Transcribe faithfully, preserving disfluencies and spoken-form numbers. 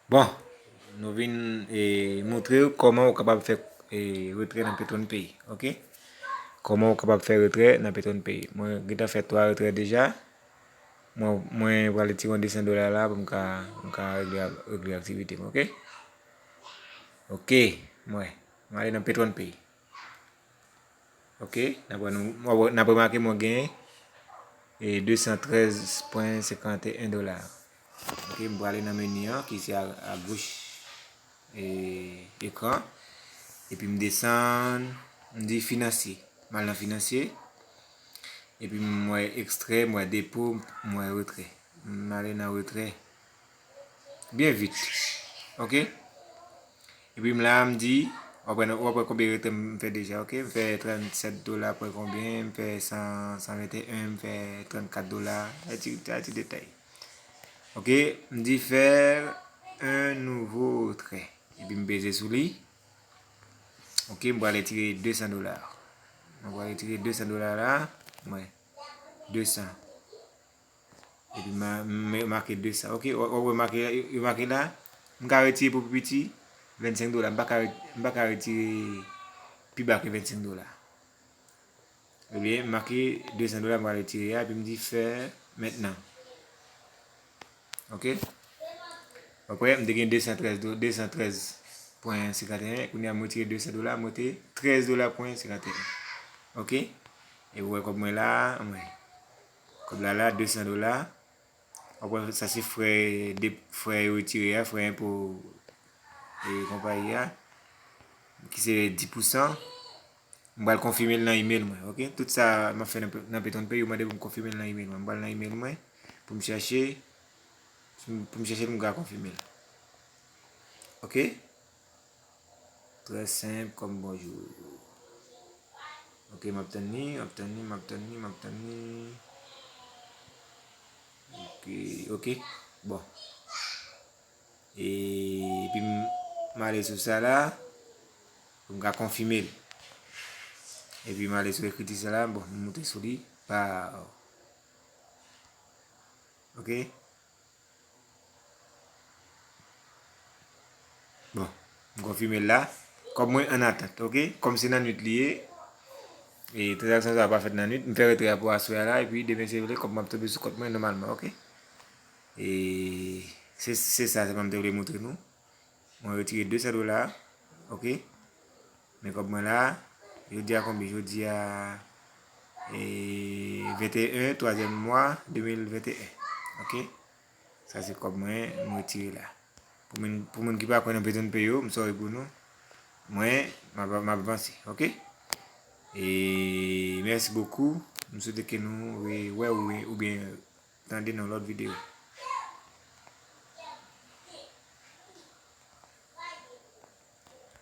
Bon, nou vin e, montre w kòman ou kapab fè e, retrè nan PetronPay, ok? Kòman ou kapab fè retrè nan PetronPay. Mwen gentan fè twa retrè deja. Mwen, mwen prale tire yon de san dola la pou m ka, m ka regle, regle aktivite m, ok? Ok, mwen, mwen ale nan PetronPay. Ok, n ap wè nou, n ap remake mwen gen e, de san trèz pwen senkanteyen dola. Ok, m prale nan meni an ki se a, agoch e, ekran. Epi m desann, m di finansye. M al nan finansye. Epi m wè ekstrè, m wè depo, m wè retrè. M ale nan retrè. Byen vit. Ok? Epi m la, m di, w ap wè, w ap wè konbyen retrè m fè deja, ok? M fè trannsèt dola pwen konbyen, m fè san, san venteyen, m fè trannkat dola, sa ti, sa ti detay. Ok, m di faire un nouveau retrait. Epi m peze sou li. Ok, m prale tire de san dola. Mwen prale tire de san dola la. Mwen, de san. Epi ma, m make de san. Ok, w, w remake, yo make la, m ka retire pou pi piti vennsenk dola. M pa ka, re- m pa ka retire pi ba ke vennsenk dola. Ebyen, m make de san dola, m prale retire a, epi m di faire maintenant. Ok? Apre, m te gen de san trèz do, de san trèz pwen senkanteyen, kounye a m retire de san dola, m rete trèz dola pwen senkanteyen. Ok? E w wè kòb mwen la, mwen. Kòb la la, de san dola. Apre, sa se frè, de, frè yo retire a, frè enpo e, konpayi a, ki se dis pousan. M pral konfime l nan email mwen, ok? Tout sa m ap fè nan, nan PetronPay, yo mande pou m konfime l nan email mwen. M pral nan email mwen pou m chèche, pou m chèche l, m ka konfime l. Ok? Trè senp kòm bonjou. Ok, m ap tann li, m ap tann li, m ap tann li, m ap tann li. Ok, ok. Bon. E, epi m, m ale sou sa la, pou m ka konfime l. Epi m ale sou ekriti sa la, bon, m moute sou li. Pa. Ok. Bon, m konfime l la. Kòb mwen an atant, ok? Kòm se nan nwit li ye, e tranzaksyon sa a pa fèt nan nwit, m fè retrè a pou aswè a la, epi demen se vle, kòb mwen ap tonbe sou kont mwen nòmalman, ok? E se, se sa sèlman m te vle montre nou. Mwen retire de san dola, ok? Men kòb mwen la, jodi a konbyen? Jodi a, e, venteyen, twazyèm mwa, de mil venteyen, ok? Sa se kòb mwen, m retire la. Pou moun, pou moun ki pa kwè nan PetronPay yo, m sòri pou nou. Mwen, m ap, m ap vanse, ok? E mèsi bokou. M swete ke nou re, wè ou, oubyen tande nan lòt videyo.